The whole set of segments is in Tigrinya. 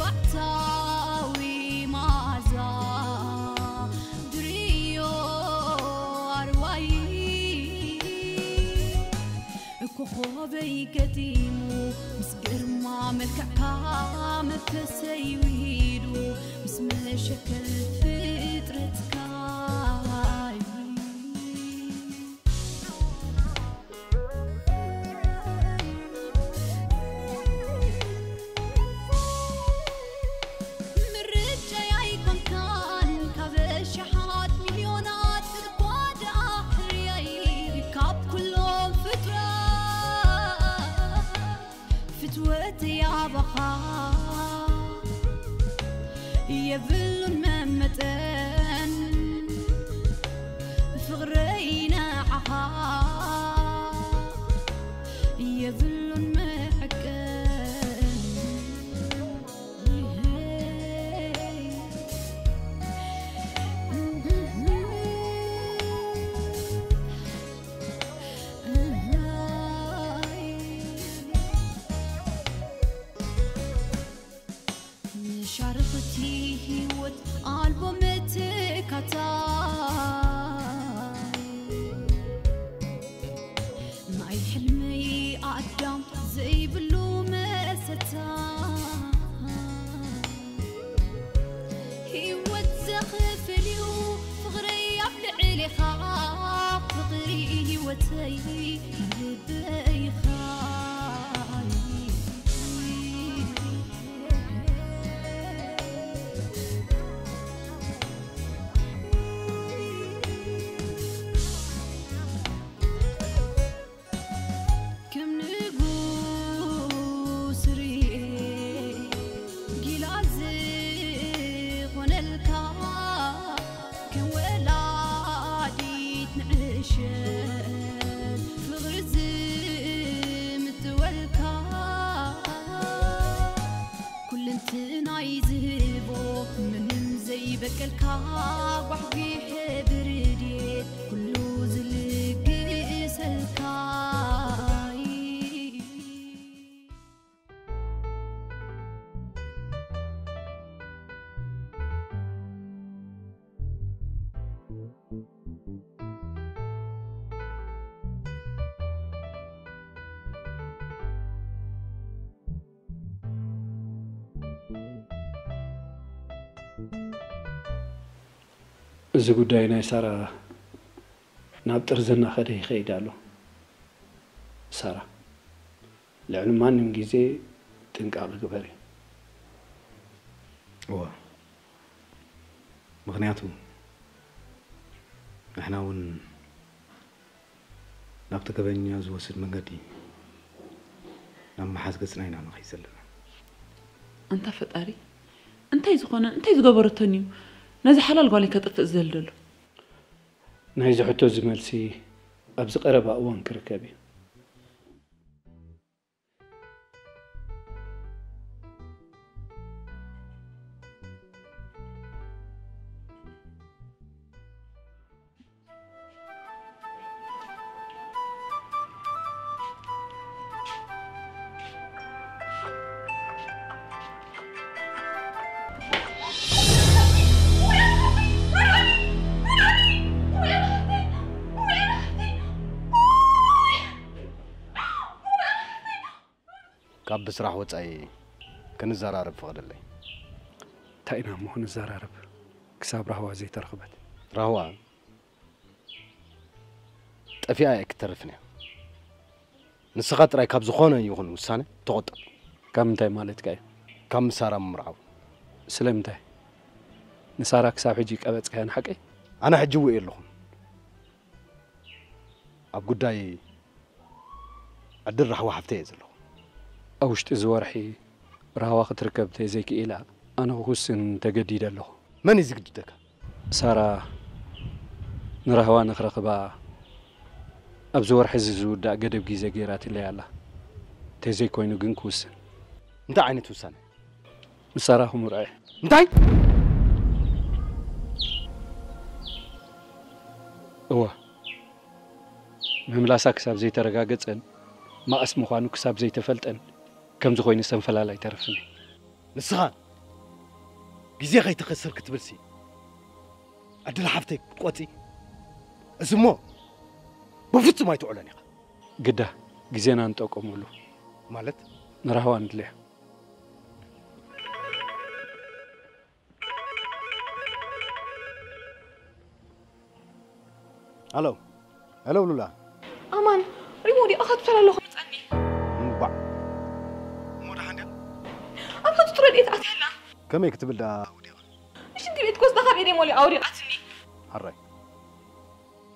ኣታዊ መዓዛ ድርዮ ኣርዋይ ኮኾበይ ገጢሙ ምስ ግርማ መልክዕካ መንፈሰይ ውሂዱ ምስ መሸከል ፍጥረትካ ምርጫይ ኣይኮንካን ካብ ኣሽሓት ሚልዮናት እኳ ደኣ ሕርያይ ካብ ኩሎም ፍጡራት ፍትወተይ ኣባኻ የብሉን መመጠን ፍቕረይ ንዓኻ የብሉን መዐቀን ሻርኽቲ ህይወት ኣልቦ መተካታይ ናይ ሕልመይ ኣዳም ዘይብሉ መሰታ ህይወት ዘኽፍል እዩ ፍቕረይ ኣብ ልዕሌኻ ፍቕሪ ህይወተይ ልበይኻ ከም ንጉስ ርኤ ጊላ ዝኾነልካ ከም ወላዲት ንዕሸል ፍቕሪ ዝምትወልካ ኩልንትናይ ዝህቦ ምንም ዘይበቀልካ ጓሕጒ ሕብሪ ድየት ኩሉ ዝልግሰልካ እዚ ጉዳይ ናይ ሳራ ናብ ጥርዚ እናኸደ ይኸይድ ኣሎ። ሳራ፣ ልዕሊ ማንም ግዜ ጥንቃቐ ግበሪ። እወ፣ ምኽንያቱ ንሕና እውን ናብቲ ገበኛ ዝወስድ መንገዲ ናብ ምሓዝ ገጽና ኢና ንኸይድ ዘለና። ኣንታ ፈጣሪ፣ እንታይ ዝኾነ እንታይ ዝገበረቶን እዩ ነዚ ሓላል ጓለይ ከጥፍእ ዝደሊ ዘሎ? ናይዚ ሕቶ እዚ መልሲ ኣብዚ ቀረባ እዋን ክርከብ እዩ። ካብ ብስራሕ ወጻኢ ክንዘራረብ ፍቐደለይ። እንታይ ኢና እሞ ክንዘራረብ ክሳብ ራህዋ ዘይተረኽበት? ራህዋ ጠፊኣ ኣይክተርፍን እያ። ንስኻ ጥራይ ካብ ዝኾነ ይኹን ውሳነ ተቖጠብ። ካብ ምንታይ ማለትካ እዩ? ካብ ምሳራ ምምርዓው። ስለምንታይ? ንሳራ ክሳብ ሕጂ ቀበጽካያ ንሓቀይ? ኣነ ሕጂ ውእ ኣለኹን። ኣብ ጉዳይ ዕድል ራህዋ ሓፍተይ እየ ዘለኹ። ኣብ ውሽጢ እዚ ወርሒ ራህዋ ክትርከብ ተዘይክኢላ ኣነ ክውስን ተገዲደ ኣለኹ። መን እዩ ዝግድደካ? ሳራ ንራህዋ ንኽረኽባ ኣብዚ ወርሒ እዚ ዝውዳእ ገደብ ግዜ ገይራትለይ ኣላ። ተዘይኮይኑ ግን ክውስን። እንታይ ዓይነት ውሳነ? ንሳራ ክምርዖ እየ። እንታይ? እወ። ምምላሳ ክሳብ ዘይተረጋገጸን መኣስ ምዃኑ ክሳብ ዘይተፈልጠን ከምዚ ኮይኑ ሰንፈላል ኣይተርፍን እዩ። ንስኻ ግዜ ከይትኸስር ክትብልሲ ኣድላ ሓፍተይ ክትቆጺ፣ እዚ እሞ ብፍጹም ኣይትዕሎን ኢኻ። ግዳ ግዜና ንጠቀመሉ። ማለት? ንራህዋ ንድልያ። ኣሎ። ሄሎ ሉላ። ኣማን፣ ሪሞ ወዲቓ ክትፈል ኣለኹ፣ ምጸኒ። እምባዕ። እሞ ደሓን ድያ? ኣብ ህጹጽ ረድኤት ኣትያ ኣላ። ከመይ ክትብል ደኣ ወዲቓ? ንሽንቲ ቤት ክወስዳ ካብ ኢደይ መሊኣ ወዲቓትኒ። ሓራይ።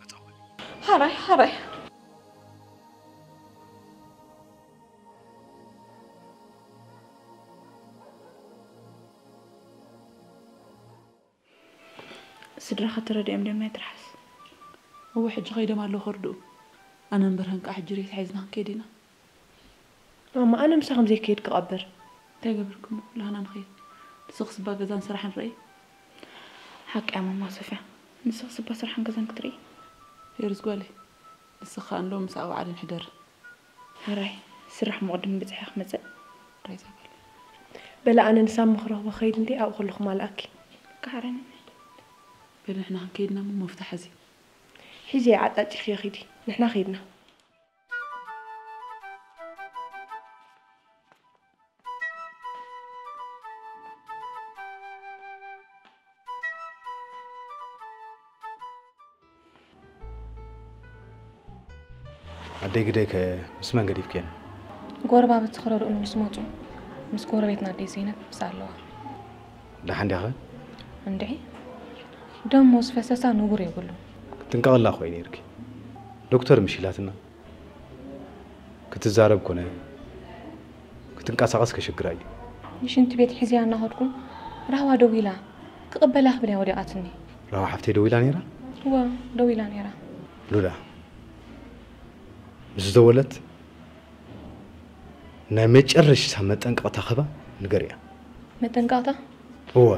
መጻወ። ሓራይ፣ ሓራይ። ስድራኻ ተረዲኦም ድዮም ናይ ትርሓስ? እወ፣ ሕጂ ከይዶም ኣለዉ ከርድኡ። ኣነ እምበር ከንቃ ሕጂ ሬሳ ሒዝና ክንከይድ ኢና። ማማ፣ ኣነ ምሳኹም ዘይከይድ ክቐብር። እንታይ ገብርክሞ? ላህና ንኸይድ። ንስኺ ስባ ገዛን ስራሕን ርኣይ። ሓቂ እያ ማማ ሶፍያ። ንስኺ ስባ ስራሕን ገዛን ክትርኢ። ፌርዝ ጓለይ፣ ንስኺ ከኣ እንዶ ምስ ኣብዓልን ሕደር። ሕራይ፣ ስራሕ ምቕድም ብጽሐ ክመጽእ። ራይዛ ጓል። በለ ኣነ ንሳብ ምኽረኽቦ ኸይድ እንዴ ኣብኡ ከለኹ ማልኣኪ። ካሕረኒ። በለ ንሕና ክንከይድና እሞ መፍትሕ ሓዚ። ሒዚ ዓጣጢኽዮ ኺዲ። ንሕና ኸይድና። ኣደይ ግደይ ከ ምስ መን ገዲፍክየን? ጎረባብቲ ክረድኡኒ ምስ መጹ፣ ምስ ጎረቤትና ኣደይ ዘይነብ ምስ ኣለዋ። ደሓን ዲኻ? እንድዒ፣ ደም ምስ ፈሰሳ ንቡር የብሉን። ክትንቀቕላ እኮ እዩ ነይርኪ። ዶክተር ምሽ ኢላትና። ክትዛረብ ኮነ ክትንቀሳቐስ ከሸግራ እዩ። ንሽንቲ ቤት ሒዝያ እናኸድኩ ራህዋ ደዊላ ክቕበላ ክብል እያ ወዲቓትኒ። ራህዋ ሓፍተይ ደዊላ ነይራ? እወ፣ ደዊላ ነይራ። ሉላ፣ ምስ ደወለት ናይ መጨረሽታ መጠንቀቕታ ክህባ ንገርያ። መጠንቀቕታ? እወ፣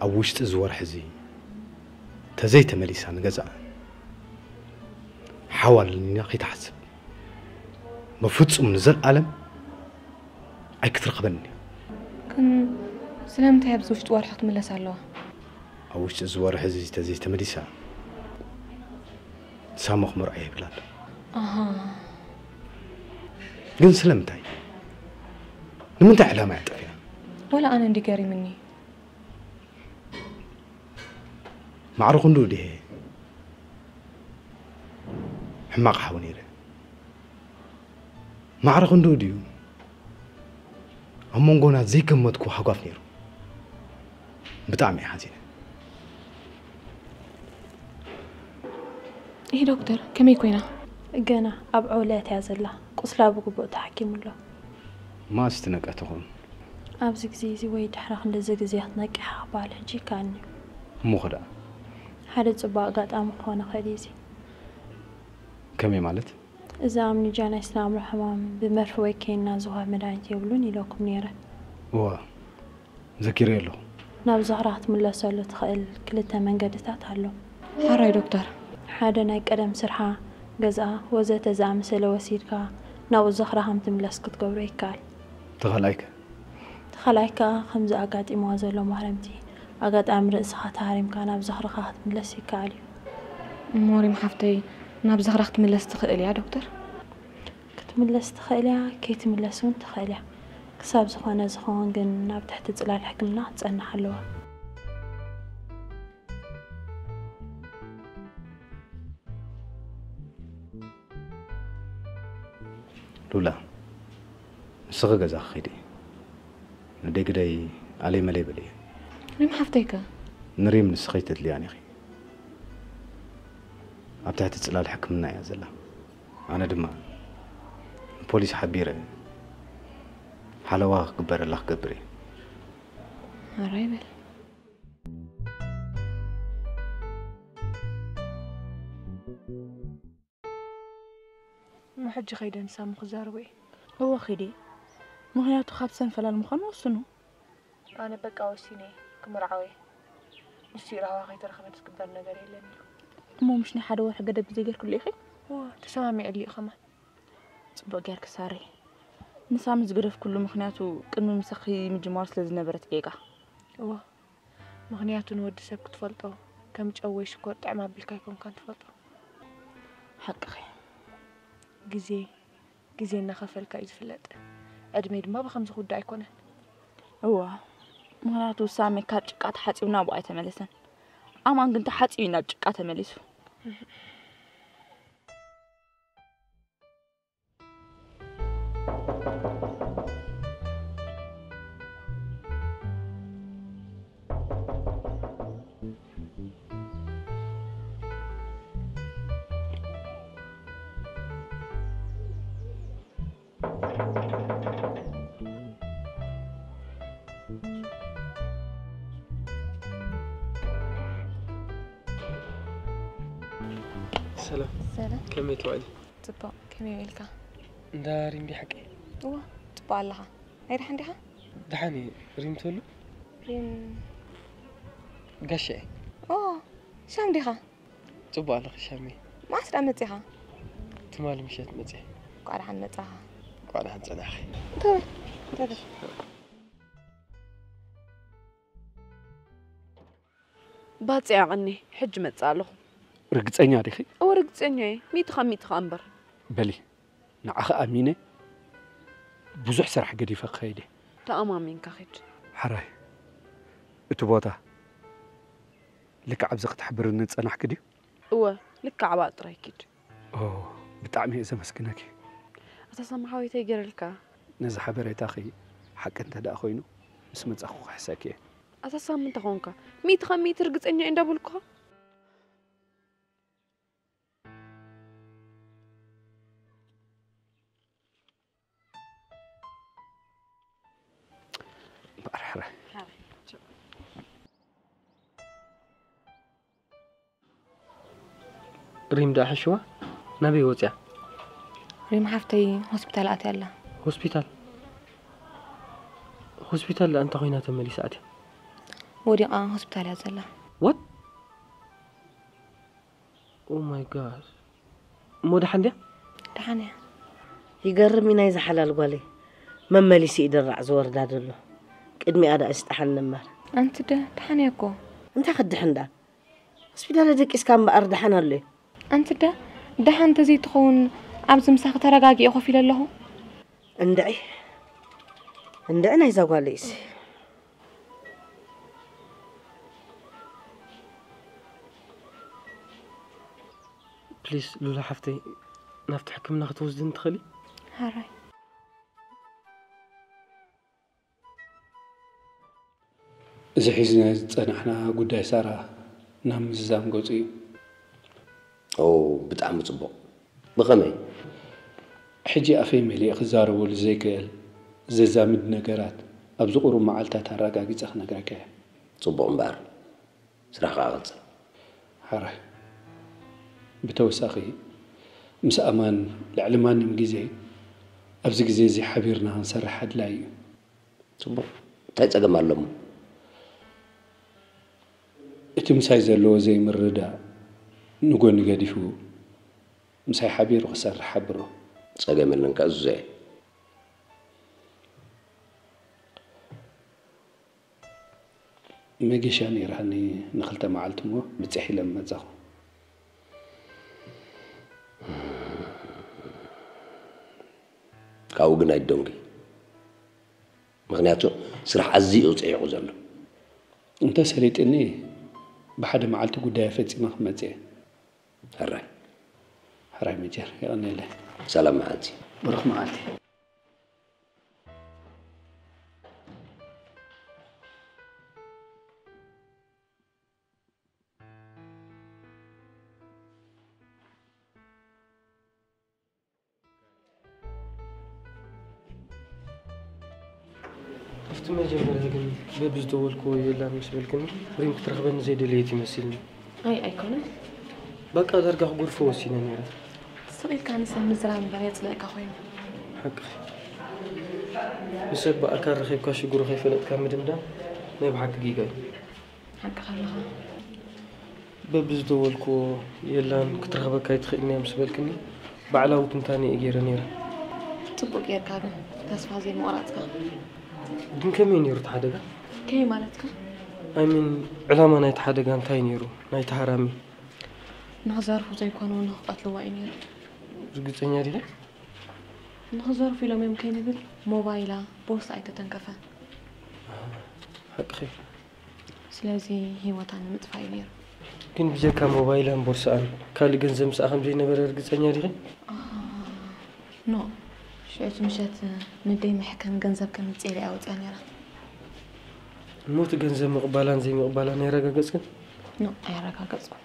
ኣብ ውሽጢ እዚ ወርሒ እዚ ተዘይተመሊሳ ንገዝኣ ሓው ኣለኒ ኢላ ከይትሓስብ። ብፍጹም ንዘለኣለም ኣይክትረኽበንን እያ። ግን ስለምንታይ ኣብዚ ውሽጢ ወርሒ ክትምለስ ኣለዋ? ኣብ ውሽጢ እዚ ወርሒ እዚ ተዘይተመሊሳ ሳሞ ክመርዖ ይብል ኣሎ። ኣሃ። ግን ስለምንታይ? ንምንታይ ዕላማ እያ ጠፊኣ? ወላ ኣነ እንዲ ገሪምኒ። ማዕረ ክንድኡ ድየ ሕማቕ ሓው ነይረ? ማዕረ ክንድኡ ድዩ ኣብ መንጎና ዘይገመትኩ ሃጓፍ ነይሩ? ብጣዕሚ እየ ሓዚነ። ይህ ዶክተር ከመይ ኮይና? ገና ኣብ ዕውለት እያ ዘላ። ቁስላ ብግቡእ ተሓኪሙ ኣሎ። መኣስ ትነቅሕ ትኸውን? ኣብዚ ግዜ እዚ ወይ ድሕሪ ክንድዚ ግዜያት ነቂሓ ክበሃል ሕጂ ይከኣልኒ እዩ። እሞ ኸ ደኣ? ሓደ ጽቡቕ ኣጋጣሚ ክኾን ይኽእል እዩ እዚ። ከመይ ማለት? እዚ ኣምኒጃ ናይ ስነ ኣእምሮ ሕማም ብመርፌ ወይ ኬንና ዝወሃብ መድሃኒት የብሉን ኢለኩም ነይረ። እወ፣ ዘኪረዮ ኣለኹ። ናብ ዝኽራ ክትምለሰሉ ትኽእል ክልተ መንገድታት ኣሎ። ሓራይ ዶክተር። ሓደ ናይ ቀደም ስርሓ፣ ገዝኣ፣ ወዘተ ዝኣመሰለ ወሲድካ ናብኡ ዝኽራ ከም ትምለስ ክትገብሮ ይከኣል። እቲ ካልኣይ ከ? እቲ ካልኣይ ከኣ ከምዚ ኣጋጢምዋ ዘሎ ማህረምቲ ኣጋጣሚ ርእስኻ ተሃሪምካ ናብ ዝኽርኻ ክትምለስ ይከኣል እዩ። እሞ ሪም ሓፍተይ ናብ ዝኽራ ክትምለስ ትኽእል እያ ዶክተር? ክትምለስ ትኽእል እያ፣ ከይትምለስ እውን ትኽእል እያ። ክሳብ ዝኾነ ዝኸውን ግን ኣብ ትሕቲ ጽላል ሕክምና ክትጸንሕ ኣለዋ። ሉላ፣ ንስኺ ገዛኺ ኺዲ። ንደይ ግደይ ኣለይ መለይ በልየ። ሪም ሓፍተይ ከ? ንሪም ንስኺ ኣይተድልያን ኢኺ። ኣብ ትሕቲ ጽላል ሕክምና እያ ዘላ። ኣነ ድማ ንፖሊስ ሓቢረ ሓለዋ ክግበረላ ክገብር እየ። ሕራይ በል። እሞ ሕጂ ከይደ ንሳሙ ክዛረቦ እየ። እወ ኺዲ። ምኽንያቱ ካብ ሰንፈላል ምዃኑ ወስኑ። ኣነ በቃ ወሲነ እየ፣ ክምርዓው እየ። ንሱ ራህዋ ከይተረኸበት ዝግበር ነገር የለን እዩ። እሞ ምሽ ናይ ሓደ ወርሒ ገደብ ግዜ ጌርክሉ ኢኺ? እወ፣ ተሰማሚዐሉ እዩ ከማን። ጽቡቕ ጌርኪ ሳሪ። ንሳሚ ዝገደፍኩሉ ምኽንያቱ ቅድሚ ምሳኺ ምጅማሩ ስለ ዝነበረት ጌጋ። እዋ፣ ምኽንያቱ ንወዲ ሰብ ክትፈልጦ ከም ጨው ወይ ሽኮር ጥዕም ኣቢልካ ኣይኮንካን ትፈልጦ። ሓቅኺ። ግዜ፣ ግዜ እናኸፈልካ እዩ ዝፍለጥ። ዕድመ ድማ ብኸምዚ ክውዳእ ኣይኮነን። እዋ፣ ምኽንያቱ ሳሚ ካብ ጭቃ ተሓጺቡ ናብኡ ኣይተመለሰን። ኣማን ግን ተሓጺቡ ናብ ጭቃ ተመሊሱ። ሰላም። ሰላም። ከመይ ትውዕሊ? ጽቡቕ። ከመይ ውዒልካ? እንዳ ሪም ድዩ ሓቂ? እዋ፣ ጽቡቕ ኣለኻ። ናይ ደሓን ዲኻ? ደሓን እየ። ሪም ትህሉ? ሪም ጋሻ እየ። ኦ፣ ሻም ዲኻ? ጽቡቕ ኣለኺ ሻሚ። መዓስ ደኣ መጺኻ? ትማሊ ምሸት መጺኤ። እንኳዕ ደሓን መጻኻ። እንኳዕ ደሓን ጸናሕኺ። እንተ በል፣ እንተ በል። ባጽዕ ኣቐኒ፣ ሕጂ መጽእ ኣለኹ። ርግጸኛ ዲኺ? እወ፣ ርግጸኛ እየ። ሚእቲ ካብ ሚእቲ ከኣ እምበር። በሊ፣ ንዓኺ ኣሚነ ብዙሕ ስራሕ ገዲፈ ክኸይድ እየ። ተኣማሚንካ ኺድ። ሕራይ፣ እቲ ቦታ ልክዕ ኣብዚ ክትሕብርኒ ዝጸናሕኪ ድዩ? እወ፣ ልክዕ ኣብኣ ጥራይ ኪድ። ኦ፣ ብጣዕሚ እየ ዘመስግነኪ። ኣታ ሳሚ ሓወይተይ ገይረልካ። ነዚ ሓበሬታኺ ሓቂ እንተ ደኣ ኮይኑ፣ ምስ መጻኹ ክሕሰኪ እየ። ኣታ ሳሚ እንተ ኾንካ፣ ሚእቲ ካብ ሚእቲ ርግጸኛ እየ እንዳበልኩኻ። እምበኣር ሕራይ። ሪም ደኣ ሕሽዋ ናበይ ወጽያ? ሪም ሓፍተይ ሆስፒታል ኣትያ ኣላ። ሆስፒታል? ሆስፒታል ደኣ እንታይ ኮይና ተመሊሳ ኣትያ? ወዲቓ ሆስፒታል እያ ዘላ። What? Oh my God. እሞ ደሓን ድያ? ደሓን እያ። ይገርም እዩ ናይዛ ሓላል ጓለይ። መመሊሱ እዩ ድራዕ ዝወርዳ ዘሎ። ቅድሚኣ ደኣ እስጣሓን ነማር። ኣንቲ ደ ደሓን እያ እኮ። እንታይ ክድሕን ደኣ? ሆስፒታል ደቂስካ እምበኣር ደሓን ኣሎ እዩ። ኣንቲ ደ ደሓን እንተዘይትኸውን ኣብዚ ምሳኺ ተረጋጊኤ ኮፍ ኢለ ኣለኹ። እንድዒ፣ እንድዒ ናይዛ ጓለይሲ። ፕሊስ ሉላ ሓፍተይ ናብቲ ሕክምና ክትወስድኒ ትኽእሊ? ሓራይ። እዚ ሒዝና ዝጸናሕና ጉዳይ ሳራ ናብ ምዝዛም ገጹ እዩ። ኦ፣ ብጣዕሚ ጽቡቕ። ብኸመይ? ሕጂ ኣፈይ መሊኤ ክዛረበሉ ዘይክእል ዘዛምድ ነገራት ኣብዚ ቁሩብ መዓልታት ኣረጋጊጸ ክነግረካ እየ። ጽቡቕ እምበኣር፣ ስራሕኻ ቀጽል። ሓራይ። ብተወሳኺ ምስ ኣማን ልዕሊ ማንም ግዜ ኣብዚ ግዜ እዚ ሓቢርና ክንሰርሕ ኣድላዪ እዩ። ጽቡቕ። እንታይ ጸገም ኣሎ እሞ? እቲ ምሳይ ዘለዎ ዘይምርድዳእ ንጎኒ ገዲፉ ምሳይ ሓቢሩ ክሰርሕ ሓብሮ። ጸገም የለን ከኣ ዙዘ። መገሻ ነይራኒ ንኽልተ መዓልቲ እሞ ብጽሕ ኢለ መጻኹ። ካብኡ ግን ኣይትደንጉይ። ምኽንያቱ ስራሕ ኣዝዩ እዩ ጽዒቑ ዘሎ። እንተ ሰሊጥኒ ብሓደ መዓልቲ ጉዳየ ፈጺመ ክመጽእ እየ። ሕራይ። ሕራይ መጀር፣ የቐንየለይ። ሰላም መዓልቲ። ብሩኽ መዓልቲ። ኣብቲ መጀመርያ ግን በብዝደወልክዎ የላን ምስ በልክኒ፣ ሪም ክትረኽበኒ ዘይደለየት ይመስልኒ። ኣይ፣ ኣይኮነን። በቃ ዳርጋ ክጎርፎ ወሲነ ነይረ። ስቕ ኢልካ ንሰብ ምዝራብ እምበር የጽልእካ ኮይኑ። ሓቅኺ። ንሰብ ብኣካል ረኺብካ ሽግሩ ከይፈለጥካ ምድምዳም ናይ ብሓቂ ጌጋ እዩ። ሓቅኻ ኣለኻ። በብዝደወልክዎ የላን ክትረኽበካ ኣይትኽእልን እያ ምስ በልክኒ ባዕላዊ ትንታነ እየ ገይረ ነይረ። ጽቡቕ ጌርካ ግን ተስፋ ዘይምቑራጽካ። ግን ከመይ ነይሩ እቲ ሓደጋ? ከመይ ማለትካ? I mean ዕላማ ናይቲ ሓደጋ እንታይ ነይሩ? ናይቲ ሃራሚ ንኽዘርፉ ዘይኮኑ ንኽቐትልዋ እዩ ነይሩ። ርግጸኛ ዲኺ? ንኽዘርፉ ኢሎም እዮም ከይንብል ሞባይላ፣ ቦርሳ ኣይተተንከፈን። ሓቅኺ። ስለዚ ህይወታ ንምጥፋእ እዩ ነይሩ። ግን ብጀካ ሞባይላን ቦርሳኣን ካልእ ገንዘብ ምስኣ ከም ዘይነበረ ርግጸኛ ዲኺ? ኖ፣ ሽዑ እቲ ምሸት ንደይ መሕከሚ ገንዘብ ከምጽኤላ እያ ወጺኣ ነይራ። እሞ እቲ ገንዘብ ምቕባላን ዘይምቕባላን ኣየረጋገጽክን? ኖ፣ ኣየረጋገጽኩን።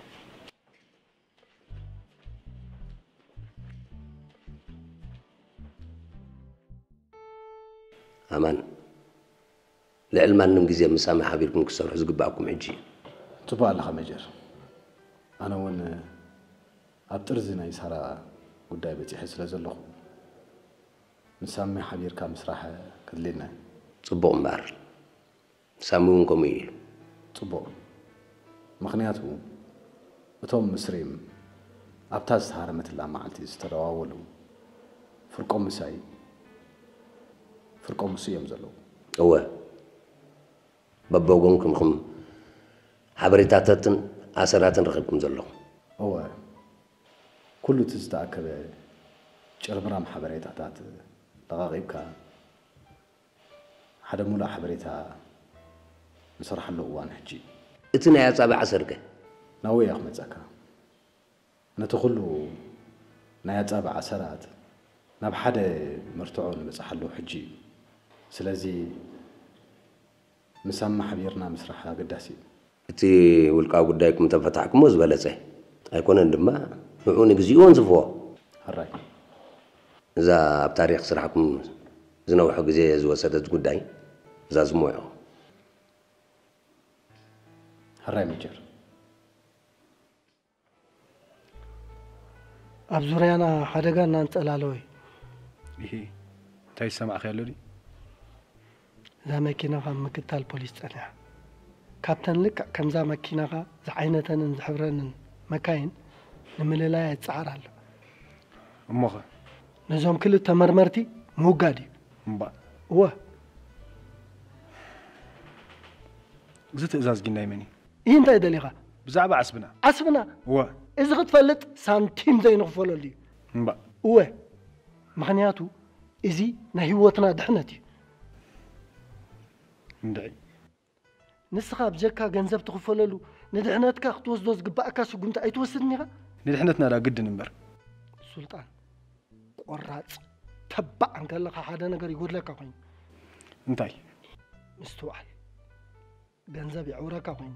ኣማን፣ ልዕሊ ማንም ግዜ ምስ ሳሚ ሓቢርኩም ክትሰርሑ ዝግባኣኩም ሕጂ እዩ። ጽቡቕ ኣለኻ መጀር። ኣነ እውን ኣብ ጥርዚ ናይ ሳራ ጉዳይ በጺሐ ስለ ዘለኹ ምስ ሳሚ ሓቢርካ ምስራሕ ከድልየና እዩ። ጽቡቕ እምበኣር ሳሚ እውን ከምኡ እዩ ኢሉ። ጽቡቕ። ምኽንያቱ እቶም ምስ ሪም ኣብታ ዝተሃረመትላ መዓልቲ ዝተደዋወሉ ፍርቆም ምሳይ ፍርቆም ምስ እዮም ዘለዉ። እወ በበወገንኩም ኢኹም ሓበሬታታትን ኣሰራትን ረኺብኩም ዘለኹም። እወ ኩሉ እቲ ዝተኣከበ ጭርምራም ሓበሬታታት ለቓቒብካ ሓደ ሙሉእ ሓበሬታ ንሰርሓሉ እዋን ሕጂ እዩ። እቲ ናይ ኣጻብዕ ኣሰር ከ? ናበይ እየ ክመጸካ? ነቲ ኩሉ ናይ ኣጻብዕ ኣሰራት ናብ ሓደ መርትዖ ንበጽሓሉ ሕጂ እዩ። ስለዚ ምሳና ሓቢርና ምስራሕ ኣገዳሲ እዩ። እቲ ውልቃዊ ጉዳይኩም እንተፈታሕኩሞ ዝበለጸ። ኣይኮነን ድማ ንዕኡ ንግዚኡ ወንዝፍዎ። ሕራይ። እዛ ኣብ ታሪኽ ስራሕኩም ዝነውሐ ግዜ ዝወሰደት ጉዳይ ዛዝምዎ ኢኹም። ሕራይ ሜጀር። ኣብ ዙርያና ሓደጋ እናንጸላለወ እዩ። ኢሂ፣ እንታይ ዝሰማዕካዮ ኣሎ ድዩ? እዛ መኪናኻ ኣብ ምክታል ፖሊስ ጸኒሓ። ካብተን ልክዕ ከምዛ መኪናኻ ዝዓይነተንን ዝሕብረንን መካይን ንምልላያ ይጸዓር ኣሎ። እሞኸ? ነዞም ክልተ መርመርቲ ምውጋድ እዩ። እምባእ። እወ። እዚ ትእዛዝ ግን ናይ መን እዩ? ይህ እንታይ ደሊኻ? ብዛዕባ ዓስብና። ዓስብና? እወ። እዚ ክትፈልጥ ሳንቲም ዘይንኽፈለሉ እዩ። እምባእ። እወ። ምኽንያቱ እዚ ናይ ህይወትና ድሕነት እዩ። እንድዒ። ንስኻ ብጀካ ገንዘብ ትኽፈለሉ ንድሕነትካ ክትወስዶ ዝግባእካ ስጉምቲ ኣይትወስድን ኢኻ? ንድሕነትና ዳ ግድን እምበር። ሱልጣን፣ ቆራጽ ተባዕ እንከለኻ ሓደ ነገር ይጎድለካ ኮይኑ። እንታይ? ምስትውዓል። ገንዘብ የዕውረካ ኮይኑ።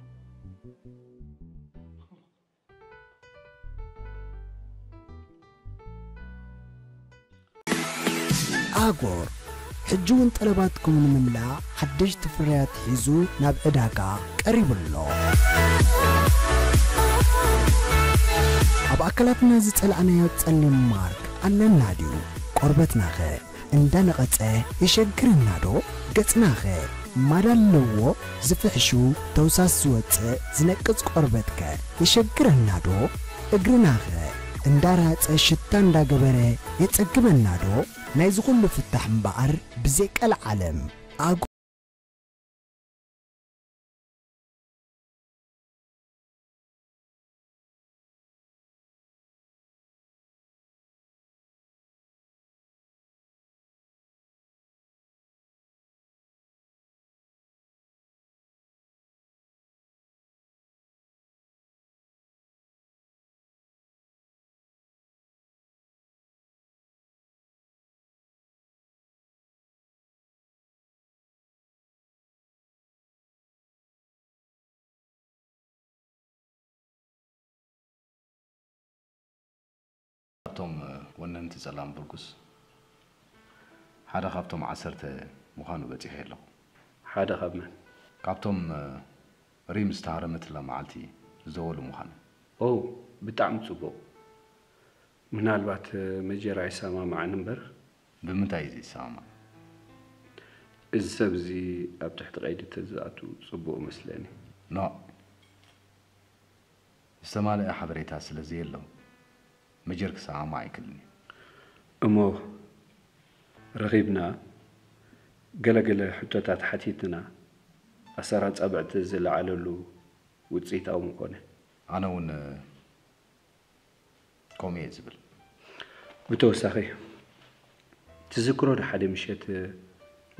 ኣጎር ሕጂ እውን ጠለባትኩም ንምምላእ ሓደሽቲ ፍርያት ሒዙ ናብ ዕዳጋ ቀሪቡ ኣሎ። ኣብ ኣካላትና ዝጸላእናዮ ጸሊም ማርክ ኣለና ድዩ? ቆርበትናኸ? እንዳነቐጸ ይሸግረና ዶ? ገጽናኸ ማዳ ኣለዎ? ዝፍሕሹ ተውሳስ ዝወጽእ ዝነቅጽ ቆርበትከ ይሸግረና ዶ? እግርናኸ እንዳራጸ ሽታ እንዳገበረ የጸግበና ዶ? ናይዚ ኩሉ ፍታሕ እምበኣር ብዘይ ቀልዓለም ኣጎ ካብቶም ወነንቲ ጸላም ብርጉስ ሓደ ካብቶም ዓሰርተ ምዃኑ በጺሐ ኣለኹ። ሓደ ካብ መን? ካብቶም ሪም ዝተሃረመትላ መዓልቲ ዝደወሉ ምዃኑ። ኦ፣ ብጣዕሚ ጽቡቕ። ምናልባት መጀር ኣይሰማማዕን እምበር። ብምንታይ እዩ ዘይሰማማዕ? እዚ ሰብ እዚ ኣብ ትሕቲ ቀይዲ ተዝኣቱ ጽቡቕ እመስለኒ። ኖእ። ዝተማልአ ሓበሬታ ስለ ዘየሎ መጀር ክሰማማዕ ኣይክእልን እዩ። እሞ ረኺብና ገለ ገለ ሕቶታት ሓቲትና ኣሰር ኣጻብዕቲ ዝለዓለሉ ውጽኢታዊ ምኾነ። ኣነ እውን ከምኡ እየ ዝብል። ብተወሳኺ፣ ትዝክሮ ዶ ሓደ ምሸት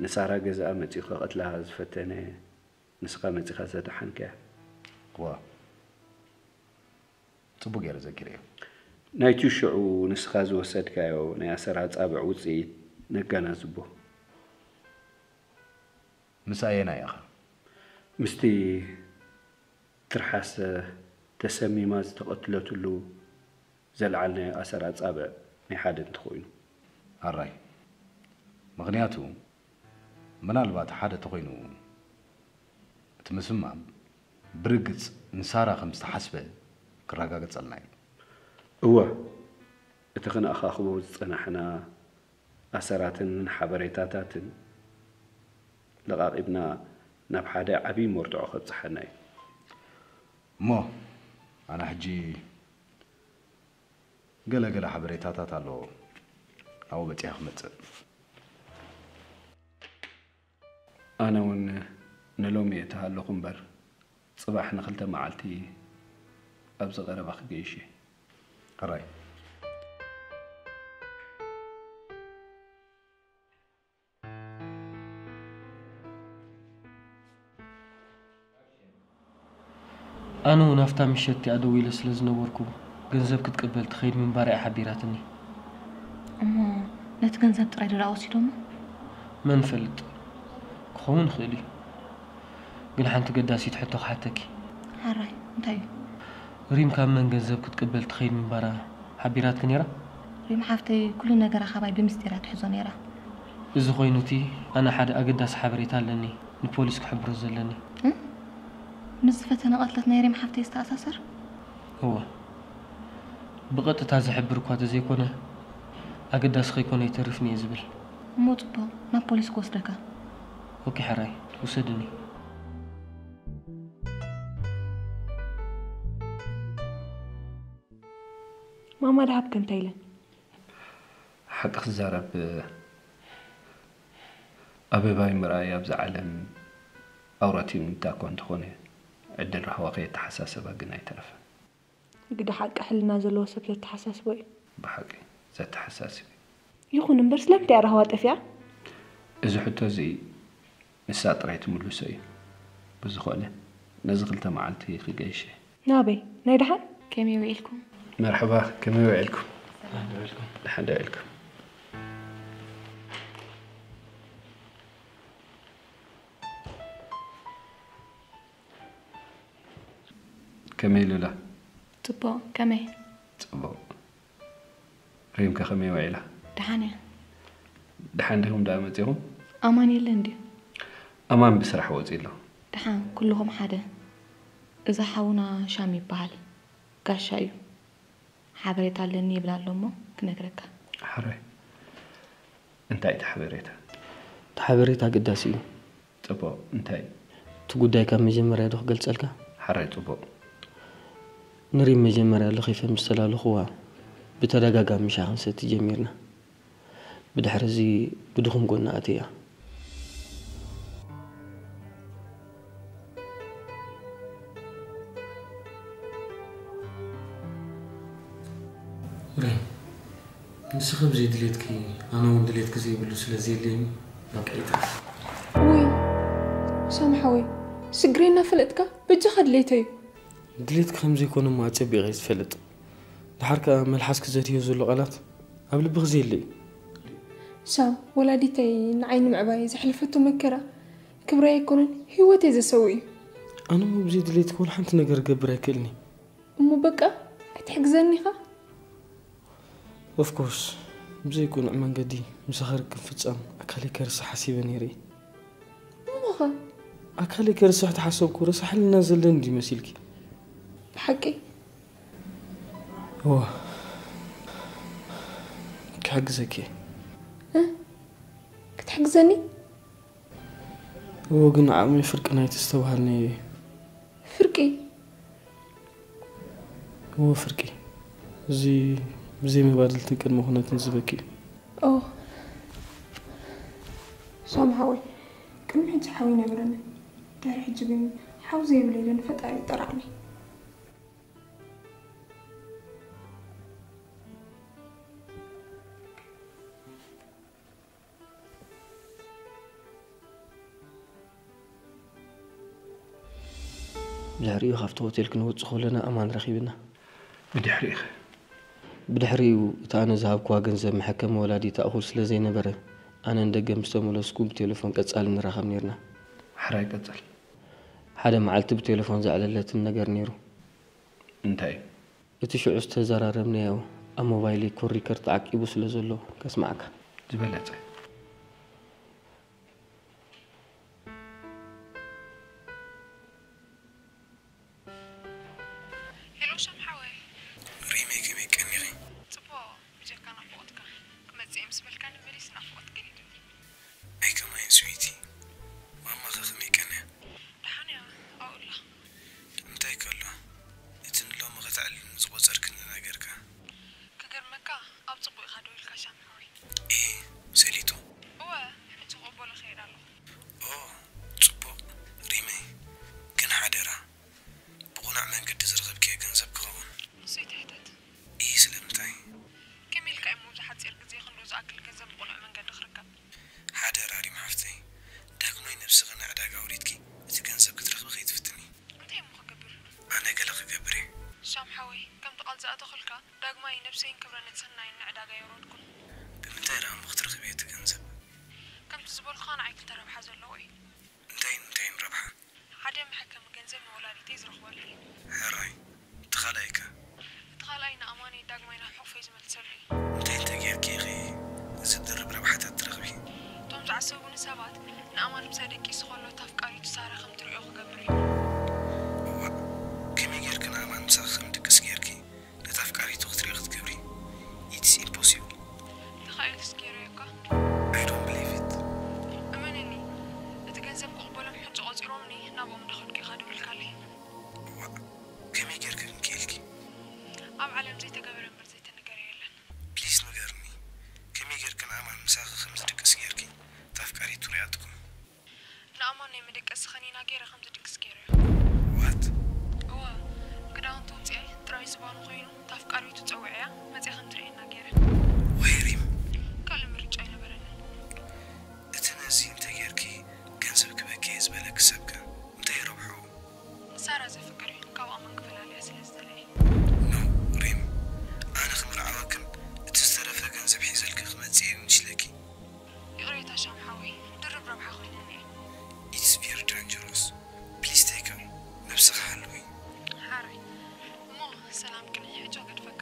ንሳራ ገዛኣ መጺኡ ከቐትላ ዝፈተነ፣ ንስኻ መጺኻ ዘድሓንካያ? እዋ፣ ጽቡቕ ገይረ ዘኪረዮ። ናይቲ ሽዑ ንስኻ ዝወሰድካዮ ናይ ኣሰር ኣጻብዕ ውጽኢት ነጋናዝቦ። ምስ ኣየናይ ኢኻ? ምስቲ ትርሓስ ተሰሚማ ዝተቐትለትሉ ዘልዓልናዮ ኣሰር ኣጻብዕ ናይ ሓደ እንተኾይኑ። ኣራይ። ምኽንያቱ ምናልባት ሓደ ተኾይኑ እቲ ምስማም ብርግጽ ንሳራ ከም ዝተሓስበ ክረጋገጸልና እዩ። እወ፣ እቲ ክንኣኻኽቦ ዝጸናሕና ኣሰራትን ሓበሬታታትን ለቓቒብና ናብ ሓደ ዓብዪ መርትዖ ከብጽሓና እዩ። እሞ ኣነ ሕጂ ገለ ገለ ሓበሬታታት ኣለዎ ናብኡ በጺሐ ክመጽእ። ኣነ እውን ንሎሚ እየ ተሃለኹ እምበር፣ ጽባሕ ንኽልተ መዓልቲ ኣብዚ ቀረባ ክገይሽ እየ። ሕራይ። ኣነ እውን ኣብታ ምሸት እቲኣ ደዊለ ስለ ዝነበርኩ፣ ገንዘብ ክትቅበል ትኸይድ ምንባራ እያ ሓቢራትኒ። እሞ ነቲ ገንዘብ ጥራይ ዶ ደኣ ወሲዶሞ? መን ይፈልጥ? ክኸውን ይኽእል እዩ። ግን ሓንቲ ገዳሲት ሕቶ ክሓተኪ። ሓራይ፣ እንታይ እዩ? ሪም ካብ መን ገንዘብ ክትቅበል ትኸይድ ምንባራ ሓቢራትኪ ነይራ? ሪም ሓፍተይ ኩሉ ነገራ ካባይ ብምስጢር እያ ትሕዞ ነይራ። እዚ ኮይኑ እቲ ኣነ ሓደ ኣገዳሲ ሓበሬታ ኣለኒ ንፖሊስ ክሕብሮ ዘለኒ። እ? ምስ ዝፈተነ ቅትለት ናይ ሪም ሓፍተይ ዝተኣሳሰር? እወ። ብቐጥታ ዝሕብር እኳ ተዘይኮነ ኣገዳሲ ከይኮነ ኣይተርፍን እየ ዝብል። እሞ ጽቡቕ፣ ናብ ፖሊስ ክወስደካ። ኦኬ ሕራይ፣ ውሰድኒ። ማማ ደሃብከ እንታይ ኢለን? ሓቂ ክዛረብ ኣበባይ ምርኣይ ኣብዚ ዓለም ኣውራቲን እኳ እንተኾነ ዕድል ራህዋ ከየተሓሳሰባ ግን ኣይተረፈን። ግደ ሓቂ ሕልና ዘለዎ ሰብ ዘተሓሳስቦ እዩ። ብሓቂ ዘተሓሳስብ እዩ። ይኹን እምበር ስለምንታይ እያ ራህዋ ጠፊኣ? እዚ ሕቶ እዚ ንሳ ጥራይ ትምልሶ እዩ። ብዝኾነ ነዚ ክልተ መዓልቲ ክገይሽ እየ። ናበይ? ናይ ደሓን? ከመይ ውዒልኩም? መርሐባ ከመይ ውዒልኩም? ደሓን ዶ ውዒልኩም? ከመይ ሉላ? ጽቡቕ፣ ከመይ? ጽቡቕ። ሪምከ ከመይ ውዒላ? ደሓን እያ። ደሓን ዲኹም ደኣ መጺኹም? ኣማን የለን ድዩ? ኣማን ብስራሕ ወጺኡ ኣሎ። ደሓን፣ ኩልኹም ሓደ። እዚ ሓውና ሻም ይበሃል። ጋሻ እዩ። ሓበሬታ ኣለኒ ይብል ኣሎ እሞ ክነግረካ። ሕራይ። እንታይ እቲ ሓበሬታ? እቲ ሓበሬታ ኣገዳሲ እዩ። ጽቡቕ፣ እንታይ? እቲ ጉዳይ ካብ መጀመርያ ዶ ክገልጸልካ? ሕራይ፣ ጽቡቕ። ንሪም መጀመርያ ለኺፈ ምስ ተላለኹዋ ብተደጋጋሚ ሻሂ ክንሰቲ ጀሚርና። ብድሕሪ እዚ ብድኹም ጎና ኣትያ። ሪም፣ ንስኺ ብዘይ ድሌትኪ ኣነ እውን ድሌትኪ ዘይብሉ ስለ ዘየለየኒ በቃ ይትረፍ። ውይ ሳሚ ሓወይ፣ ስግረይ እናፈለጥካ በጃኻ ድሌተይ እዩ። ድሌትኪ ከም ዘይኮነ እሞ ኣጸቢቐ እየ ዝፈልጥ። ደሓር ከኣ መልሓስኪ ዘትዮ ዘሎ ቃላት ኣብ ልብኺ ዘየለ እዩ። ሳም፣ ወላዲተይ ንዓይ ንምዕባይ ዘሕለፈቶ መከራ ክብረይ ኣይኮነን ህይወተይ ዘሰውእ እዩ። ኣነ እሞ ብዘይ ድሌትኪ ወላ ሓንቲ ነገር ክገብር ኣይክእልን እየ። እሞ በቃ ኣይትሕግዘኒ ኢኻ? Of course፣ ብዘይ ቅኑዕ መንገዲ ምሳኺ ርክብ ምፍጻም ኣካለይ ከርስሕ ሓሲበ ነይረ እየ። እሞኸ? ኣካለይ ከርስሕ ተሓሰብኩ ረሳሕ ሕልና ዘለኒ ድዩ መሲልኪ? ብሓቂ? እወ። ክሕግዘኪ እየ። እ? ክትሕግዘኒ? እወ፣ ግን ዓቕመይ ፍርቂ ናይቲ ዝተባህልናዮ እዩ። ፍርቂ? እወ፣ ፍርቂ። እዚ ብዘይ መባድልትን ቅድመ ኩነትን ዝበኪ እዩ። ኦ፣ ሳሚ ሓወይ፣ ቅድሚ ሕጂ ሓው ኣይነበረንን። ድሕሪ ሕጂ ግን ሓው ዘይብለይ ዶ ንፈጣሪ ይጠራዕኒ። ብድሕሪኡ ካብቲ ሆቴል ክንወጽእ ከለና ኣማን ረኺብና። ብድሕሪኡ ኸ? ብድሕሪኡ እቲ ኣነ ዝሃብክዋ ገንዘብ መሐከሚ ወላዲታ እኹል ስለ ዘይነበረ፣ ኣነ ንደገ ምስ ተመለስኩ ብቴሌፎን ቀጻሊ ንራኸብ ኔርና። ሕራይ ቀጽል። ሓደ መዓልቲ ብቴሌፎን ዘዕለለትኒ ነገር ኔሩ። እንታይ እዩ? እቲ ሽዑ ዝተዘራረብናዮ ኣብ ሞባይለይ ኮድ ሪከርድ ተዓቂቡ ስለ ዘሎ ከስምዓካ። ዝበለጸ። ሄሎ ሻም ሓወይ። ሪመይ ከመይ ቀኒኺ? ጽቡቕ ብጀካ ናፍቖትካ። ክመጽእ እየ ምስ በልካኒ መሊስ ናፍቖት ገሊሉኒ። ኣይ ከማይን ስዊቲ። ማማኸ ከመይ ቀንያ? ደሓን እያ ኣብኡ ኣላ። እንታይ ከሎ? እቲ ንሎሚ ከተዕልልኒ ዝቖጸርክኒ ነገርካ? ክገርመካ ኣብ ጽቡቕ ኢኻ ደው ኢልካ ሻም ሓወይ። ኤ ሰሊጡ? እወ ሕጂ ክቕበሎ እኸይድ ኣለኹ። ኦ ጽቡቕ ሪመይ። ግን ሓደራ ብቑኑዕ መንገዲ ዝረኸብክዮ ገንዘብ ክኸውን። ንሱ ይትሕተት። ኢሂ ስለምንታይ? ከመይ ኢልካ እሞ ኣብዚ ሓጺር ግዜ ክንድኡ ዝኣክል ገንዘብ ብቕኑዕ መንገዲ ክርከብ? ሓደራ ሪም ሓፍተይ፣ ዳግማይ ነብስኺ ንዕዳጋ ኣውሪድኪ እቲ ገንዘብ ክትረኽቢ ከይትፍትኒ። እንታይ እሞ ክገብር? ኣነ ገለ ክገብር እየ። ሻም ሓወይ ከምቲ ቃል ዝኣተኹልካ ዳግማይ ነብሰይን ክብረ ንጽህናይን ንዕዳጋ የውረድኩን። ብምንታይ ደኣ እሞ ክትረኽብዮ እቲ ገንዘብ? ከምቲ ዝበልኩኻ ንዓይ ክልተ ረብሓ ዘለዎ እዩ። እንታይን እንታይን ረብሓ? ሓደ መሐከሚ ገንዘብ ንወላዲተይ ዝረኽበሉ እዩ። ሕራይ። እቲ ካልኣይከ? እቲ ካልኣይ ንኣማኒ ዳግማይ ናብ ሕቑፈይ ዝመልሰሉ እዩ። እንታይ እንተጌርኪ ኢኺ እዚ ድርብ ረብሓታት ትረኽቢ? እቶም ዝዓሰቡኒ ሰባት ንኣማን ምሳይ ደቂሱ ከሎ እታ ኣፍቃሪቱ ሳራ ከም ትሪኦ ክገብር እዩ። እዋእ፣ ከመይ ጌርኪ ንኣማን ምሳኺ ከም ድቅስ ጌርኪ ነታ ኣፍቃሪቱ ክትሪኦ ክትገብሪ? It's impossible። ተኻኢሉስ ገይረዮ እኳ። I don't believe it። እመነኒ፣ እቲ ገንዘብ ክቕበሎም ሕጂ ቆጺሮምኒ ናብኦም እንዳኸድኩ ኢኻ ደዊልካለይ። እዋእ፣ ከመይ ጌርኪ ግን ክኢልኪ? ኣብ ዓለም ዘይተገበረ እምበር ዘይተነገረ የለን። Please ንገርኒ፣ ከመይ ጌርኪ ንኣማን ምሳኺ ከም ዝድቅስ ጌርኪ እታ ኣፍቃሪቱ ሪኣትኩም? ንኣማን ናይ መደቀሲ ከኒና ገይረ ከም ዝድቅስ ገይረዮ። What? እወ፣ ክዳውንቲ ውፅኤ ጥራይ ዝባኑ ኮይኑ እታ ኣፍቃሪቱ ፀዊዐያ መፅያ ከም ትርእየና ገይረ። ወይ ሪም። ካልእ ምርጫ ኣይነበረንን። እቲ ነዚ እንተጌርኪ ገንዘብ ክበኪ እየ ዝበለኪ ሰብከ እንታይ ረብሑ? ንሳራ ዘፍቅር እዩ፣ ካብኣ መን ክፈላልያ ስለ ዝደለየ። No ሪም፣ ኣነ ክምርዓወክን እቲ ዝተረፈ ገንዘብ ሒዘልኪ ክመፅእ እየ ምሽ ኢለኪ። ይቕሬታ ሻም ሓወይ፣ ድርብ ረብሓ ኮይነኒ እየ። It's very dangerous. Please take care. ነብስኺ ሓልዊ። ሓራይ እሞ ሰላም ቅንዒ፣ ሕጂ ክገድፈካ።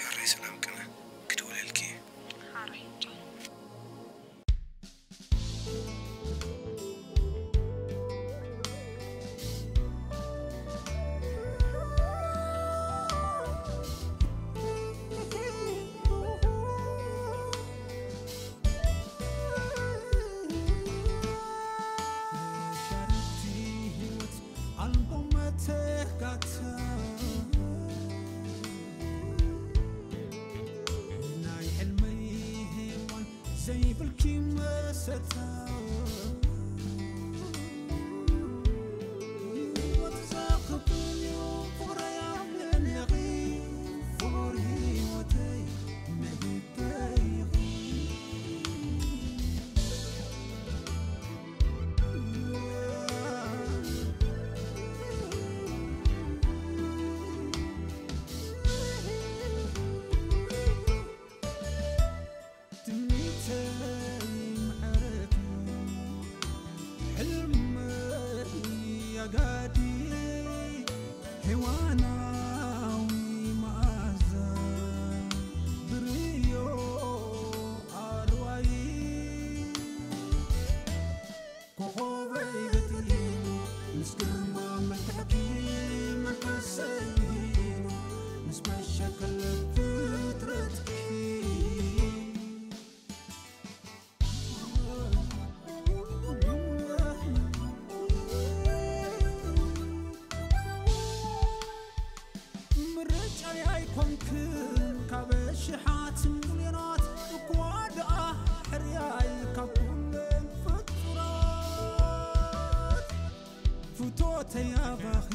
ሕራይ ሰላም ቅነ፣ ክድውለልኪ እየ። ሓራይ ቻው። መሻርኽቲ ህይወት ኣልቦ መተካእታ ናይ ሕልመይ ሄዋን ዘይብልኪ መሰታ ህይወት ዘኽብር እዩ ፍቕረይ ኣለኺ ፍቕር ህይወተይ መግበይ ኢኺ። ትምኒተይ ምዕረት እዩ፣ ሕልመይ ኣጋዲ፣ ሄዋናዊ መኣዛ ብርዮ ኣርዋይ። ኮኾበይ በትሊሉ፣ ምስ ግርማ መልክዕኪ መንፈሰይ ውሂሉ፣ ምስ መሸከለ ፍጥረትኪ። ተያባኺ